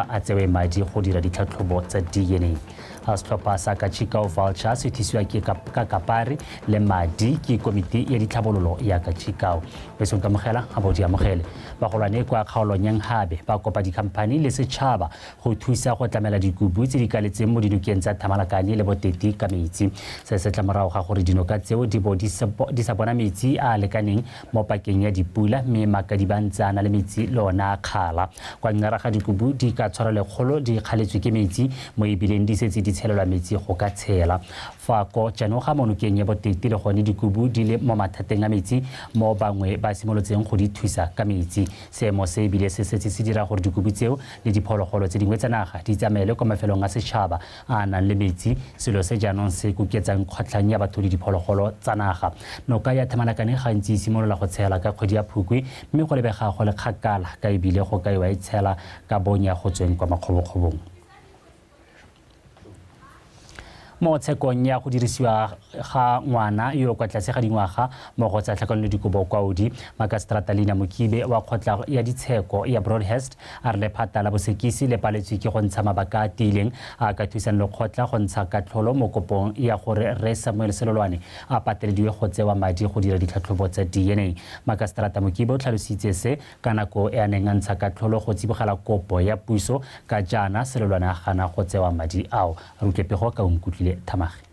A tsewe madi go dira ditlhatlhobo tsa DNA. A setlhopha sa Kachikau Vulture se thusiwa ke ka kapari le madi ke komiti ya ditlhabololo ya Kachikau. Besong kamogela ga bo di amogele. Bagolwane kwa kgaolong ya Nhabe ba kopa dikhamphani le setšhaba go thusa go tlamela dikubu tse di kaletseng mo dinokeng tsa Thamalakane le Boteti ka metsi. Se se tla morago ga gore dinoka tseo di bo di sa bona metsi a a lekaneng mo pakeng ya dipula, mme makadi ba ntse a na le metsi le ona a kgala. Kwa Nxaraga dikubu di ka tshwara lekgolo di kgaletswe ke metsi mo ebileng di setse di tshelelwa metsi go ka tshela. Fa ko Janoga mo nokeng ya Boteti le gone dikubu di le mo mathateng a metsi mo bangwe ba simolotseng go di thusa ka metsi. Seemo se ebile se setse se dira gore dikubu tseo le diphologolo tse dingwe tsa naga di tsamaele kwa mafelong a setšhaba a a nang le metsi, selo se jaanong se koketsang kgotlhang ya batho le diphologolo tsa naga. Noka ya Thamalakane gantsi e simolola go tshela ka kgwedi ya Phukwi, mme go lebega go le kgakala ka ebile go kaiwa e tshela ka bonya go tsweng kwa makgobokgobong. Mo tshekong ya go dirisiwa ga ngwana yo kwa tlase ga dingwaga mo go tsa tlhakanelo dikobo kwa Odi, Makaseterata Leina Mokibe wa kgotla ya ditsheko ya Broadhurst a re lephata la bosekisi le paletswe ke go ntsha mabaka a tiileng a ka thusang lekgotla go ntsha katlholo mo kopong ya gore Rre Samuel Selolwane a patelediwe go tsewa madi go dira ditlhatlhobo tsa DNA. Makaseterata Mokibe o tlhalositse se ka nako e a neng a ntsha katlholo go tsibogela kopo ya puso ka jaana Selolwane a gana go tsewa madi ao. Re utlwe pego ka o nkutlwile Thamage.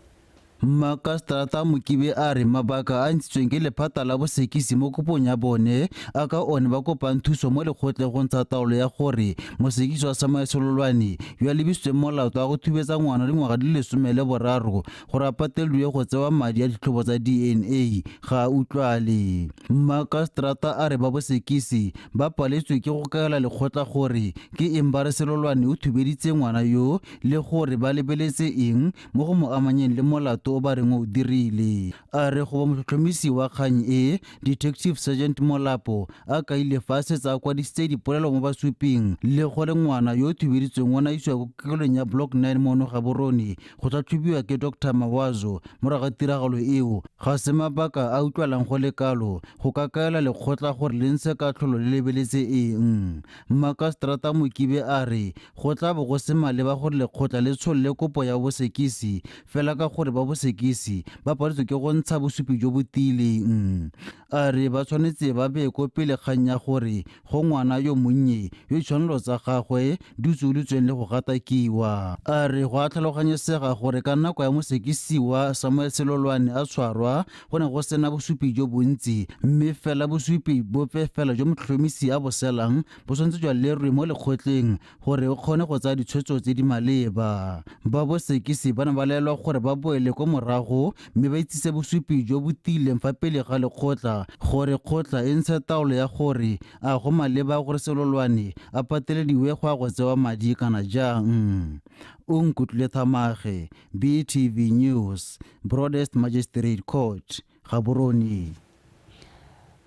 Makaseterata Mokibe a re mabaka a ntshitsweng ke lephata la bosekisi mo kopong ya bone a ka one ba kopang thuso mo lekgotleng go ntsha taolo ya gore mosekisi wa Samuel Selolwane yo a lebisitsweng molato wa go thubetsa ngwana dingwaga di le 13 gore a patelediwe go tsewa madi a ditlhobo tsa DNA ga a utlwale. Makaseterata a re ba bosekisi ba paletswe ke go kaela lekgotla gore ke eng ba re Selolwane o thubeditse ngwana yo le gore ba lebeletse eng mo go mo amanyeng le molato o ba reng o dirile. A re go ba motlhotlhomisi wa kgang e, Detective Sergeant Molapo a kaile fa a setse a kwadisitse dipolelo mo basuping le gore ngwana yo o thubeditsweng o ne a isiwa ko kokelong ya Block 9 mono Gaborone go tlhatlhobiwa ke Dr Mawazo morago ga tiragalo eo. Ga se mabaka a utlwalang go le kalo go ka kaela lekgotla gore le ntshe katlholo le lebeletse eng. Makaseterata Mokibe a re go tla bo go se maleba gore lekgotla le tsholole kopo ya bosekisi fela ka gore ba bosekisi ba paletswe ke go ntsha bosupi jo bo tiileng. A re ba tshwanetse ba bee ko pele kgang ya gore go ngwana yo monnye yo ditshwanelo tsa gagwe di utsweditsweng le go gatakiwa. A re go a tlhaloganyesega gore ka nako ya mosekisiwa Samuel Selolwane a tshwarwa go ne go sena bosupi jo bontsi, mme fela bosupi bope fela jo motlhotlhomisi a bo selang bo tshwanetse jwa lerwe mo lekgotleng gore o kgone go tsaya ditshwetso tse di maleba. Ba bosekisi ba ne ba laelwa gore ba boele ko morago mme ba itsise bosupi jo bo tiileng fa pele ga lekgotla gore kgotla e ntshe taolo ya gore a go maleba gore Selolwane a patelediwe go ya go tsewa madi kana jang. O nkutlwile Thamage, BTV News, Broadest Magistrate Court, Gaborone.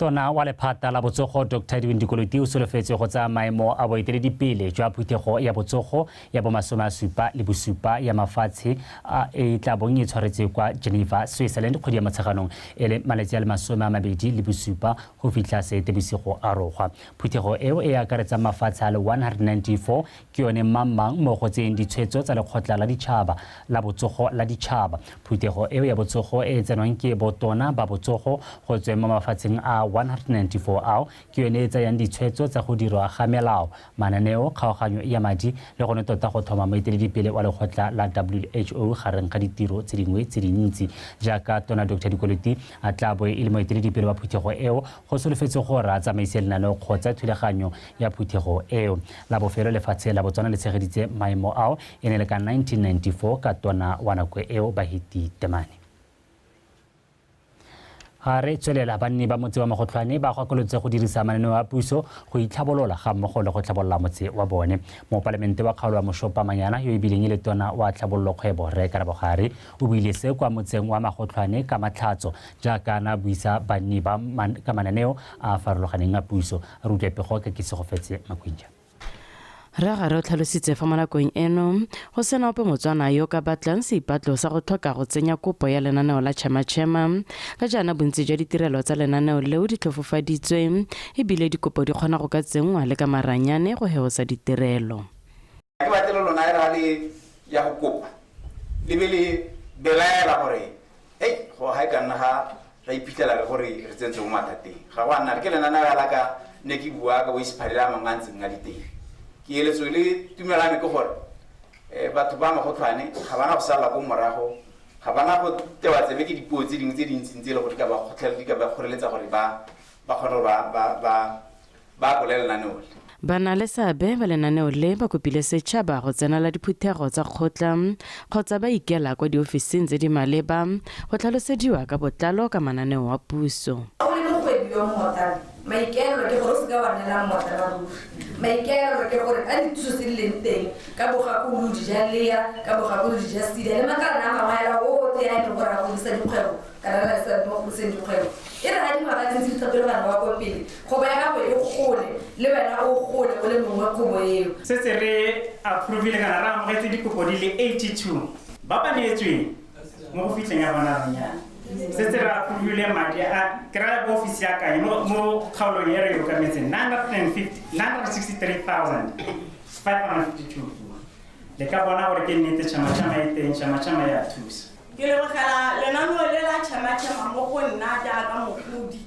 Tona wa lephata la botsogo Dr Edwin Dikoloti o solofetse go tsaya maemo a boeteledipele jwa phuthego ya botsogo ya bo 77 ya mafatshe a e tla bong e tshwaretse kwa Geneva, Switzerland kgwedi ya Motsheganong e le malatsi a le 27 go fitlha Seetebosigo a rogwa. Phuthego eo e akaretsang mafatshe a le 194 ke yone mang-mang mo go tseyeng ditshwetso tsa lekgotla la ditšhaba la botsogo la ditšhaba. Phuthego eo ya botsogo e e tsenwang ke botona ba botsogo go tsweng mo mafatsheng a 194 ao ke yone e tsayang ditshwetso tsa go dirwa ga melao, mananeo, kgaoganyo ya madi le gone tota go thoma moeteledipele wa lekgotla la WHO gareng ga ditiro tse dingwe tse dintsi. Jaaka Tona Dr Dikoloti a tla bo e le moeteledipele wa phuthego eo, go solofetse gore a tsamaise lenaneo kgotsa thulaganyo ya phuthego eo. La bofelo lefatshe la Botswana le tshegeditse maemo ao e ne le ka 1994 ka tona wa nako eo Baheti Temane. Ga re tswelela, banni ba motse wa Mogotlhwane ba gakolotse go dirisa mananeo a puso go itlhabolola ga mmogo le go tlhabolola motse wa bone. Mopalamente wa kgaolo wa Moshopa Manyana yo e bileng e le tona wa tlhabololo kgwebo Rre Karabo Gare o buile se kwa motseng wa Mogotlhwane ka Matlhatso jaaka na buisa banni ba ka mananeo a a farologaneng a puso. Re utlwe pego ka Kesegofetse Makwinja. Rre Gare o tlhalositse fa mo nakong eno go sena ope Motswana yo ka batlang seipatlo sa go tlhoka go tsenya kopo ya lenaneo la Chema Chema ka jaana bontsi jwa ditirelo tsa lenaneo leo di tlhofofaditswe ebile dikopo di kgona go ka tsenngwa le ka maranyane go heosa ditirelo. le ya go kopa le be le belaela gore ei go ga e ka nna ga ra iphitlhela re gore re tsentse mo mathateng ga go a nna re ke lenaneo la ka ne ke bua ka boisephalele a mangwe a ntseng a diteng. Ke eletso le tumelame ke gore batho ba Magotlhwane ga bana go sala ko morago, ga bana go tewa tsebe ke dipuo tse dingwe tse dintsintsi e le gore di ka ba kgotlhela, di ka ba kgoreletsa gore ba kgone gore ba akole lenaneo le. Bana le seabe ba lenaneo le ba kopile setšhaba go tsenela diphuthego tsa kgotla kgotsa ba ikela kwa diofising tse di maleba go tlhalosediwa ka botlalo ka mananeo a puso. O le mokgwebi yo mmotlana, maikaelelo ke gore o seka wa nnela mmotlana ruri. Maikaelelo ke gore a dithuso tse di leng teng ka bogakolodi ja lea, ka bogakolodi ja SEDA le makalana a mangwe a otlhe a e leng gore a godisa dikgwebo kana re sa mo godiseng dikgwebo. E re ga dingwaga tse ntse di tlhapelogana wa kwa pele, kgwebo ya gago e gole le wena o gole o le mongwe kgwebo eo. Setse re approvile kana re amogetse dikopo di le 82 ba ba neetsweng mo go fitlheng ya bona nyana. Setse re approvile madi a kry-a bo ofisi ya Kanye mo kgaolong e re e okametseng 963,552. Le ka bona gore ke nnete Chama Chama e teng, Chama Chama ya thusa. Ke lebogela lenaneo le la Chama Chama mo go nna jaaka mogodi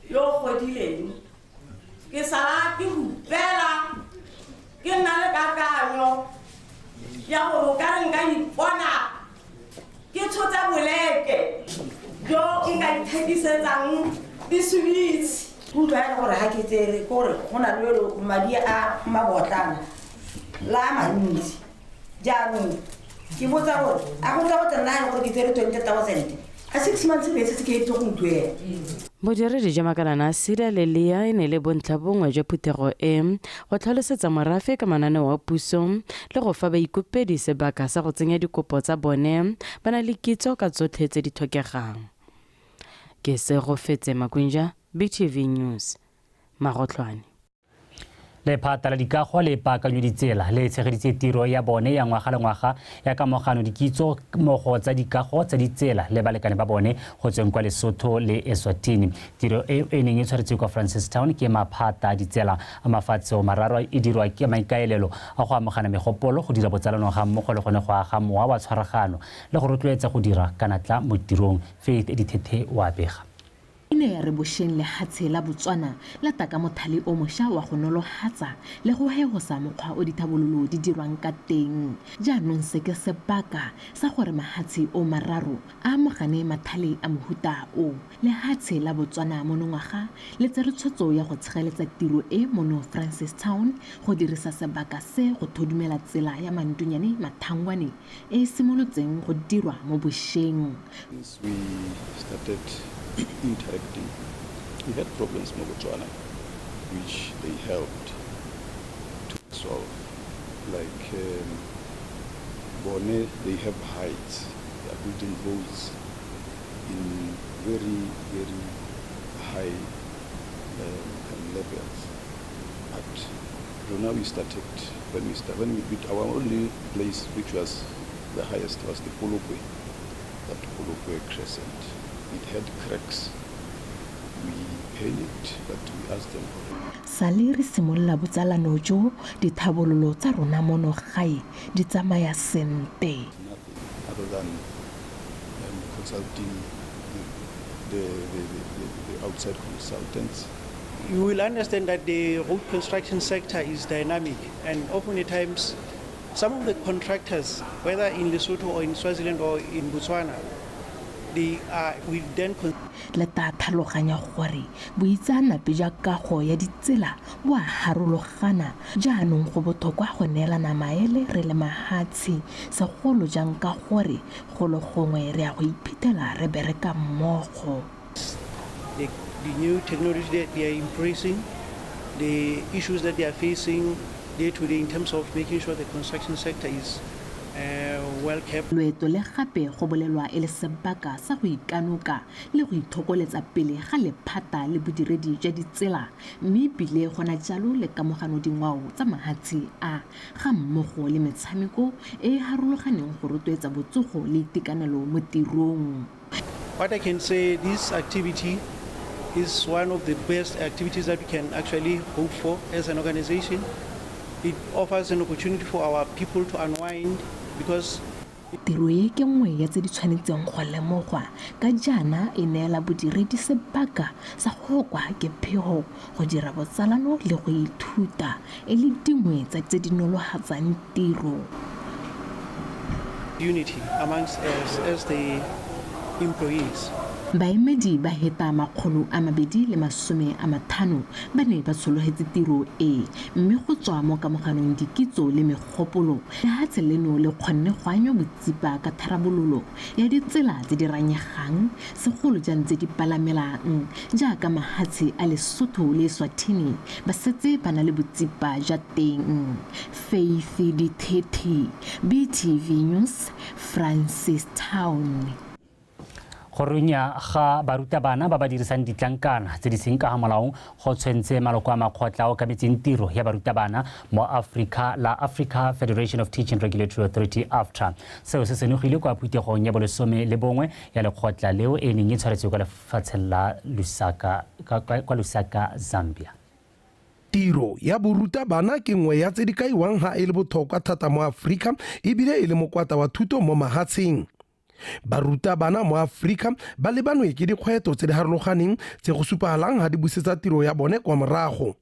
yo o godileng. Ke sala ke hupela, ke nna le kakanyo ya gore o ka re nka ipona ke tshotse boleke jo nka ithekisetsang diswitsi. Ke utlwa e le gore ga ke tsere ke gore go na le madi a mabotlana la a mantsi. Jaanong ke botsa gore a go tla go tla nna e le gore ke tsere 20,000 a 6 months be setse ke itse go ntuela. Bodiredi jwa makalana a SEDA le LEA e ne le bontlha bongwe jwa phuthego e go tlhalosetsa morafe ka mananeo a puso le go fa baikopedi sebaka sa go tsenya dikopo tsa bone ba na le kitso ka tsotlhe tse di tlhokegang. Ke Segofetse Makwinja, BTV News, Magotlhwane. Lephata la dikago le paakanyo ditsela le tshegeditse tiro ya bone ya ngwaga le ngwaga ya kamogano dikitso mmogo tsa dikago tsa ditsela le balekane ba bone go tsweng kwa Lesotho le Eswatini. Tiro e e neng e tshwaretswe kwa Francistown ke maphata a ditsela a mafatshe o mararo e dirwa ke maikaelelo a go amogana megopolo, go dira botsalano ga mmogo le gone go aga mowa wa tshwaragano le go rotloetsa go dira ka natla mo tirong. Faith Dithethe wa bega. E ne ya re bošeng lehatshe la Botswana la taka mothale o mošwa wa go nolohatsa le go hegosa mokgwa o dithabololo di dirwang ka teng. Jaanong se ke sebaka sa gore mahatshe o mararo a amogane mathale a mohuta o. Lehatshe la Botswana monongwaga le tsere tshwetso ya go tshegeletsa tiro e mono Francistown go dirisa sebaka se go thodumela tsela ya Mandunyane Mathangwane e e simolotseng go dirwa mo bošeng. Since we started interacting, we had problems in Botswana, which they helped to solve. Like Bone, they have heights. They are building roads in very, very high levels. But now we started, when we built our only place, which was the highest, was the Polokwe, that Polokwe Crescent. It had cracks. We panicked, but we asked them for it. Sale re simolola botsalano jo, dithabololo tsa rona mono gae di tsamaya sente. Nothing other than consulting the outside consultants. You will understand that the road construction sector is dynamic, and oftentimes some of the contractors, whether in Lesotho or in Swaziland or in Botswana, they are we then le tla tlhaloganya gore boitseanape jwa kago ya ditsela bo a harologana. Jaanong go botlhokwa go neelana maele re le mahatshe, segolo jang ka gore golo gongwe re ya go iphitlhela re bereka mmogo. The new technology that they are embracing, the issues that they are facing day to day in terms of making sure the construction sector is well kept. Loeto le gape go bolelwa e le sebaka sa go ikanoka le go ithokoletsa pele ga lephata le bodiredi jwa ditsela, mme ebile gona jalo le kamogano dingwao tsa mahatshe a ga mmogo le metshameko e e harologaneng go rotloetsa botsogo le itekanelo mo tirong. What I can say, this activity is one of the best activities that we can actually hope for as an organization. It offers an opportunity for our people to unwind because Tiro e ke nngwe ya tse di tshwanetseng go lemogwa ka jaana e neela bodiredi sebaka sa go kwa ke phego, go dira botsalano le go ithuta, e le dingwe tsa tse di nolofatsang tiro. Unity amongst us as the employees. Baemedi ba heta 250 ba ne ba tshologetse tiro e, mme go tswa mo kamoganong dikitso le megopolo, lehatshe leno le kgonne go anywa botsipa ka tharabololo ya ditsela tse di ranyegang, segolo jang tse di palamelang, jaaka mahatshe a Lesotho le Eswatini ba setse ba na le botsipa jwa teng. Faith Dithethe, BTV News, Francistown. Go runya ga barutabana ba ba dirisang ditlankana tse di seng ka ga molaong go tshwentse maloko a makgotla a okametseng tiro ya barutabana mo Africa la Africa Federation of Teaching Regulatory Authority, AFTRA. Seo se senogile kwa phuthegong ya bolesome le bongwe ya lekgotla leo e neng e tshwaretswe kwa lefatsheng la Lusaka, kwa Lusaka, Zambia. Tiro ya borutabana ke nngwe ya tse di kaiwang ha e le botlhokwa thata mo Aforika ebile e le mokwata wa thuto mo mahatsheng. Barutabana mo Aforika ba lebanwe ke dikgwetlho tse di harologaneng tse go supagalang ha di busetsa tiro ya bone kwa morago.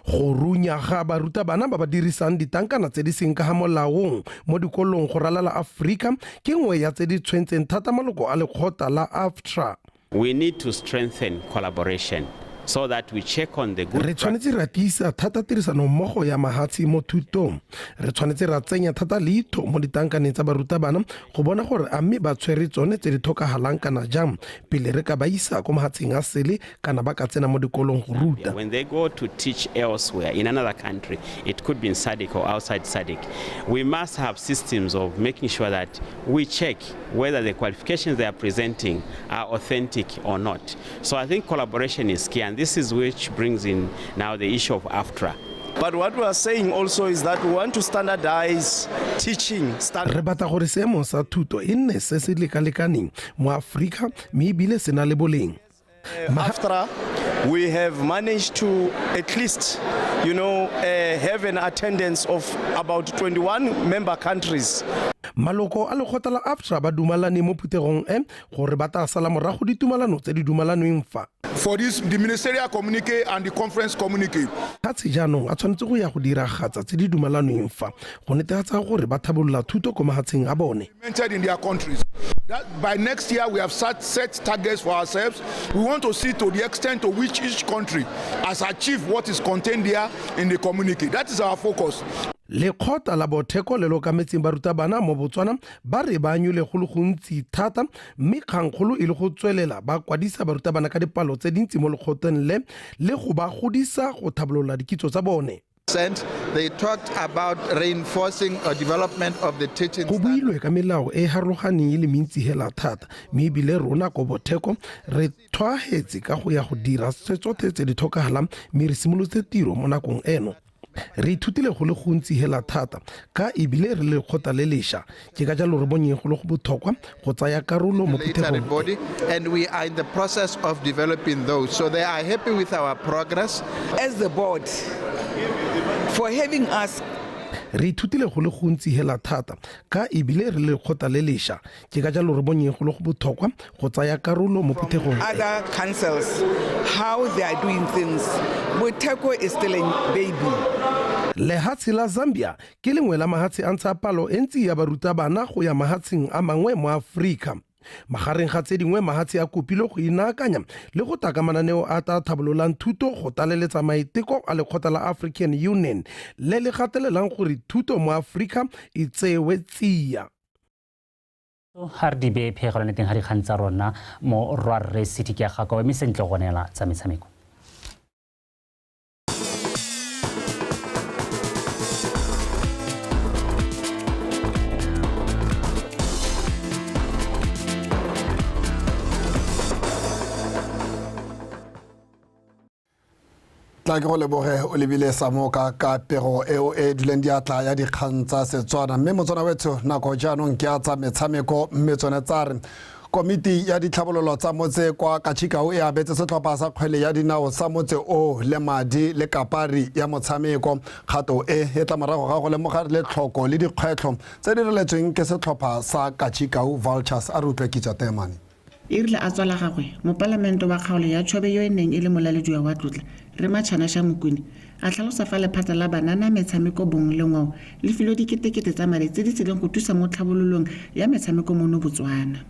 Go runya ga barutabana ba ba dirisang ditankana tse di seng ka ga molaong mo dikolong go ralala Aforika ke nngwe ya tse di tshwentseng thata maloko a lekgotla la AFTRA. We need to strengthen collaboration so that we check on the good Re tshwanetse ra tiisa thata tirisanommogo ya mahatshe mo thutong. Re tshwanetse ra tsenya thata leitho mo ditankaneng tsa barutabana go bona gore a mme ba tshwere tsone tse di tlhokagalang kana jang pele re ka ba isa ko mahatsheng a sele kana ba ka tsena mo dikolong go ruta. When they go to teach elsewhere in another country, it could be in SADC or outside SADC, we must have systems of making sure that we check whether the qualifications they are presenting are authentic or not. So I think collaboration is key, and this is which brings in now the issue of AFTRA. But what we are saying also is that we want to standardize teaching. Re batla gore seemo sa thuto e nne se se lekalekaneng mo Aforika mme ebile se na le boleng. AFTRA, we have managed to at least, have an attendance of about 21 member countries. Maloko a lekgotla la AFTRA ba dumalane mo phuthegong e gore ba tla sala morago ditumalano tse di dumalanweng fa. For this, the ministerial communique and the conference communique. Mahatshe jaanong a tshwanetse go ya go diragatsa tse di dumalanweng fa go netefatsa gore ba tlhabolola thuto ko mahatsheng a bone. Implemented in their countries. That by next year we have set targets for ourselves. We want to see to the extent to which each country has achieved what is contained there in the communique. That is our focus. Lekgotla la Botheko le le okametseng barutabana mo Botswana ba re ba anyule go le gontsi thata, mme kgangkgolo e le go tswelela ba kwadisa barutabana ka dipalo tse dintsi mo lekgotleng le le go ba godisa go tlhabolola dikitso tsa bone. They talked about reinforcing a development of the teaching Go builwe ka melao e e harologaneng e le mentsi hela thata, mme ebile rona ko Botheko re tshwahetse ka go ya go dira se tsotlhe tse di tlhokagalang, mme re simolotse tiro mo nakong eno. Re ithutile go le gontsi hela thata ka ebile re le lekgotla le lešwa, ke ka jalo re bonyeng go le go botlhokwa go tsaya karolo mo phuthegong. Body, and we are in the process of developing those. So they are happy with our progress. As the board, for having us. Re ithutile go le gontsi hela thata ka ebile re le lekgotla le lešwa, ke ka jalo re bonyeng go le go botlhokwa go tsaya karolo mo phuthegong. Other councils, how they are doing things. Botheko is still a baby. Lehatshe la Zambia ke lengwe la mahatshe a ntsha palo e ntsi ya barutabana go ya mahatsheng a mangwe mo Aforika. Magareng ga tse dingwe, mahatshe a kopile go inaakanya le go taka mananeo a tla tlhabololang thuto go tlaleletsa maiteko a lekgotla la African Union le le gatelelang gore thuto mo Aforika e tsewe tsia. Ga re di beye phegelo neteng ga dikgang tsa rona mo Rwarre City ke ya gakawe mme sentle go neela tsa metshameko. Tla ke go leboge o lebile Samoka ka pego eo e duleng diatla ya dikgang tsa Setswana. Mme Motswana wetsho, nako jaanong ke a tsa metshameko, mme tsone tsa re Komiti ya ditlhabololo tsa motse kwa Kachikau e abetse setlhopha sa kgwele ya dinao sa motse o le madi le kapari ya motshameko. Kgato e e tla morago ga go lemoga letlhoko le dikgwetlho tse di reletsweng ke setlhopha sa Kachikau Vultures. A re utlwe Kitso Temane. E rile a tswa la gagwe, mopalamente wa kgaolo ya Chobe yo e neng e le molalediwa wa tlotla, Rre Machana Shamukuni, a tlhalosa fa lephata la banana, metshameko, bong le ngwao le filwe diketekete tsa madi tse di tsileng go thusa mo tlhabololong ya metshameko mono Botswana.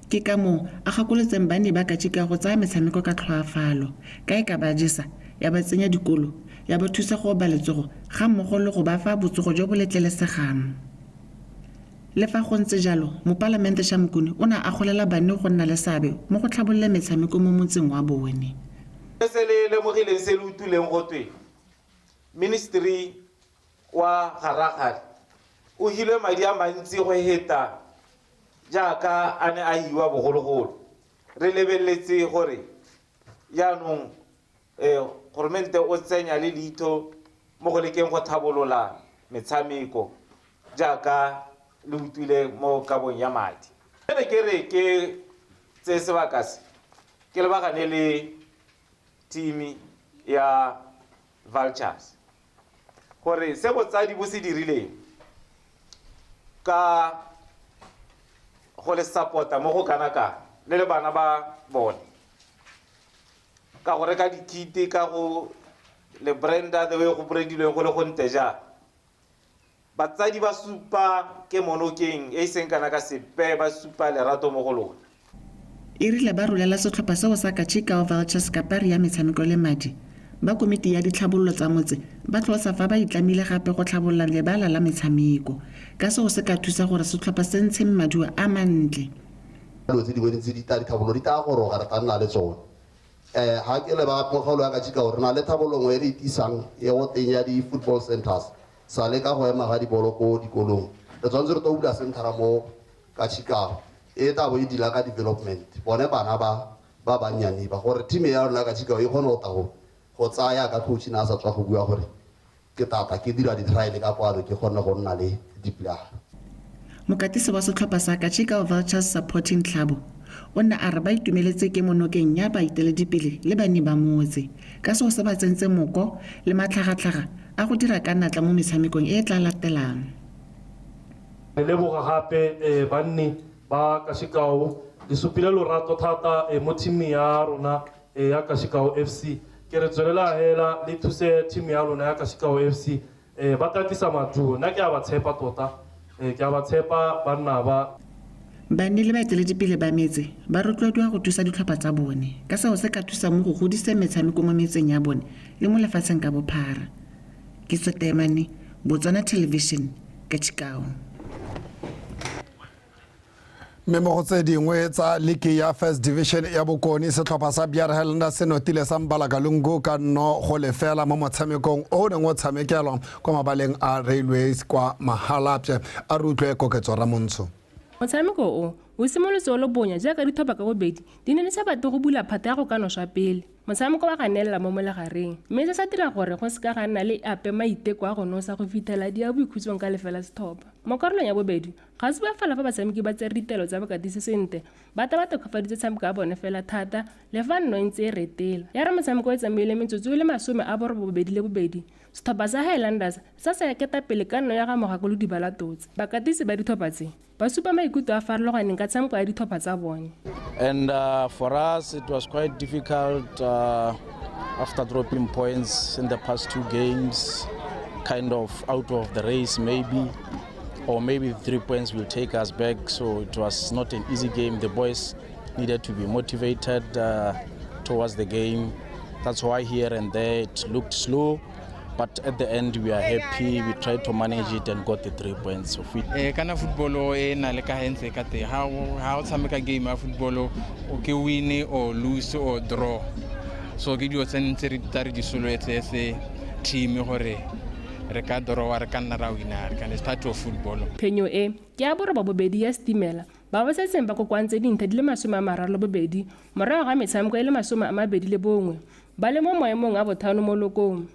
Ke ka moo a gakolotseng banni ba Kachikau go tsaya metshameko ka tlhoafalo, ka e ka ba jesa, ya ba tsenya dikolo, ya ba thusa go oba letsogo ga mmogo le go ba fa botsogo jo bo letlelesegang. Le fa go ntse jalo, Mopalamente Shamukuni o ne a akgolela banni go nna le seabe mo go tlhabololeng metshameko mo motseng wa bone. Se le lemogileng se le utlwileng gotwe ministry wa Garagare o hilwe madi a mantsi go heta jaaka a ne a hiwa bogologolo. Re lebeletse gore jaanong goromente o tsenya le leitho mo go lekeng go tlhabolola metshameko jaaka le utlwile mo kabong ya madi. Ke ne ke re ke tseye sebaka se ke lebagane le team ya Vultures gore se botsadi bo se dirileng ka go le support-a mo go kana ka le le bana ba bone ka go reka dikite, ka go le branda the way go brandilweng go le go ntle jang. Batsadi ba supa ke monokeng e seng kana ka sepe, ba supa lerato mo go lona. E rile ba rolela setlhopha seo sa Kachikau Vultures kapari ya metshameko le madi, ba komiti ya ditlhabololo tsa motse ba tlhalosa fa ba itlamile gape go tlhabolola lebala la metshameko, ka seo se ka thusa gore setlhopha se ntshe maduo a mantle. Dilo tse dingwe tse di tla ditlhabololo di tla goroga, re tla nna le tsone. Ha ke le ba kgaolo ya Kachikau re na le tlhabololo nngwe e re itisang e go teng ya di-football centers, sa le ka go ema ga dibolo ko dikolong. Re tshwanetse re tlo bula centera mo Kachikau e tla bo e dila ka development bone bana ba bannyane ba, gore team ya rona Kachikau e kgone go tla go tsaya ka coach na a sa tswa go bua gore ke tata ke dira di-trial ka kwano ke kgone go nna le di-player. Mokatisi wa setlhopha sa Kachikau Vultures Supporting Club o ne a re ba itumeletse ke monokeng ya baeteledipele le banni ba motse, ka seo se ba tsentse moko le matlhagatlhaga a go dira ka natla mo metshamekong e e tla latelang. Re leboga gape banni ba Kachikau, le supile lorato thata mo team ya rona ya Kachikau FC. Ke re tswelela hela le thuse team ya rona ya Kachikau FC, ba tla tlisa maduo. Nna ke a ba tshepa tota, ke a ba tshepa banna ba. Banni le baeteledipele ba metse ba rotloediwa go thusa ditlhopha tsa bone, ka seo se ka thusa mo go godiseng metshameko mo metseng ya bone le mo lefatsheng ka bophara. Kitso Temane, Botswana Television, Kachikau. Mme mo go tse dingwe tsa liki ya First Division ya Bokone, setlhopha sa BR Helena se notile sa Mbalakalungu ka 0-0 mo motshamekong o neng o tshamekelwa kwa mabaleng a Railways kwa Mahalapye. A re utlwe Koketso Ramontsho. Motshameko o o simolotse o le bonya jaaka ditlhopha ka bobedi di ne di sa batle go bula phata ya go ka noswa pele. Motshameko wa ganelela mo molegareng, mme se sa dira gore go seka ga nna le ape maiteko a go nosa go fitlhela di ya boikhutsong ka lefela setlhopha. Mo karolong ya bobedi, ga se ba fela fa batshameki ba tsere ditaelo tsa bakatisi sentle, ba ta ba tokafaditse tshameko ya bone fela thata le fa nno e ntse e retela. Ya re motshameko e tsamaile metsotso e le 82, setlhopha sa Highlanders sa sa ketapele ka nno ya ga Mogakolodi ba latotse. Bakatisi ba ditlhopha tse ba supa maikutlo a farologaneng ka tshameko ya ditlhopha tsa bone. And for us it was quite difficult after dropping points in the past two games, kind of out of the race maybe, or maybe 3 points will take us back. So it was not an easy game. The boys needed to be motivated towards the game. That's why here and there it looked slow, but at the end we are happy. We tried to manage it and got the 3 points. So we kana football e na le ka hentse ka te ha o tshameka game ya football o ke win or lose or draw. So ke dilo tse ntse re tla re di solowetse se team gore re ka draw re ka nna ra wina, re ka it's part of football. Phenyo e ke ya borobabobedi ya Stimela ba ba setseng ba kokoantse dintlha di le 32 morago ga metshameko e le 21 ba le mo maemong a botlhano mo lokong.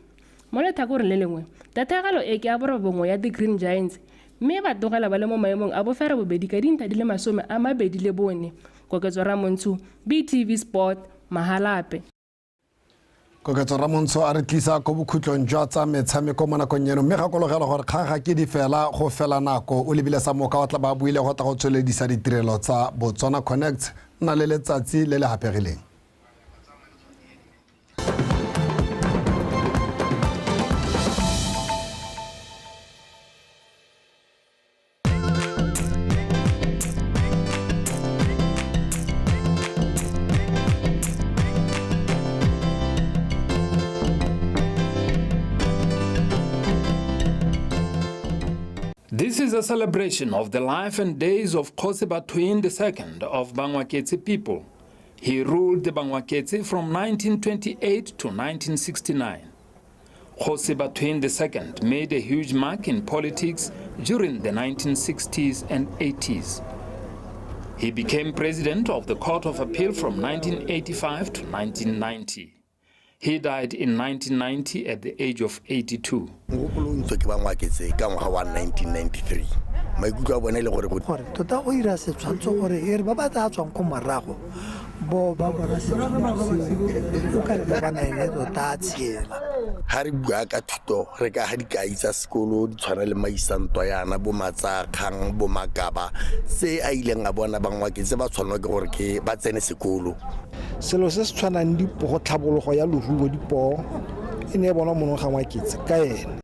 Mo letlhakoreng le lengwe, tatlhegelo e ke ya borobongwe ya The Green Giants Mme ba tlogela ba le mo maemong a boferabobedi ka dintlha di le 24. Koketso Ramontsho, BTV Sport, Mahalapye. Koketso Ramontsho a re tlisa ko bokhutlong jwa tsa metshameko mo nakong eno, mme gakologela gore kgang ga ke di fela go fela nako o lebile sa moka wa tla ba buile go tla go tsweledisa ditirelo tsa Botswana Connect. Nna le letsatsi le le hapegileng. This is a celebration of the life and days of Kgosi Bathoen II of Bangwaketse people. He ruled the Bangwaketse from 1928 to 1969. Kgosi Bathoen II made a huge mark in politics during the 1960s and 80s. He became president of the Court of Appeal from 1985 to 1990. He died in 1990 at the age of 82. Mogopolo o ntse ke Bangwaketse ka ngwaga wa 1993, maikutlo a bone e le gore gore tota go ira setshwantsho gore e re ba ba tla tswang ko morago bo ba bona setshwantsho seo o ka re ba bona ene tota a tshela. Ga re bua ka thuto, re ka ga dikai tsa sekolo di tshwana le maisantwa yana, bo matsakgang, bo makaba, tse a ileng a bona Bangwaketse ba tshwanelwa ke gore ke ba tsene sekolo. Selo se se tshwanang go tlhabologo ya leruo dipoo e ne e bonwa monong ga Ngwaketse ka ene.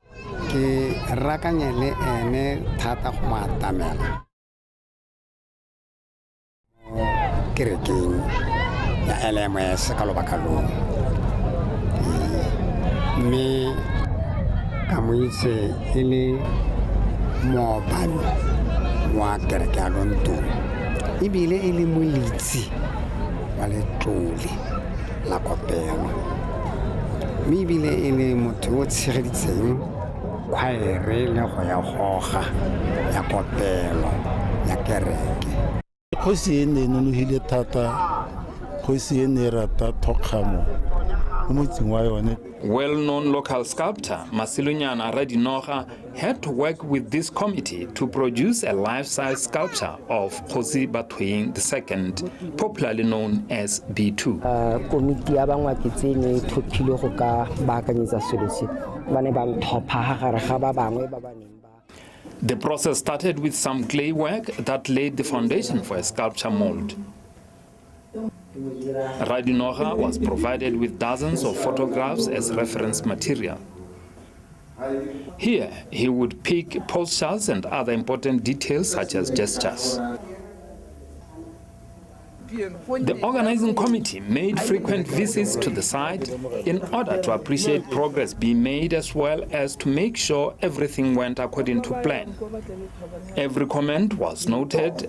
Ke rakanye le ene thata go mo atamela mo kerekeng ya LMS ka lobaka loo, mme ka mo itse e le moobami wa kereke ya Lontone, ebile e le molitsi wa letlole la kopelo, mme ebile e le motho yo o tshegeditseng khwaere le go ya goga ya kopelo ya kereke. Kgosi e ne e nonogile thata, kgosi e ne e rata thokgamo mo motseng wa yone. Well-known local sculptor Masilonyana Radinoga had to work with this committee to produce a life-size sculpture of Kgosi Bathoen II, popularly known as B2. Komiti ya Bangwaketse e ne e tlhophile go ka baakanyetsa selo se, ba ne ba nthopha ga gare ga ba bangwe ba ba neng ba. The process started with some clay work that laid the foundation for a sculpture mold. Radinoga was provided with dozens of photographs as reference material. Here, he would pick postures and other important details such as gestures. The organizing committee made frequent visits to the site in order to appreciate progress being made as well as to make sure everything went according to plan. Every comment was noted.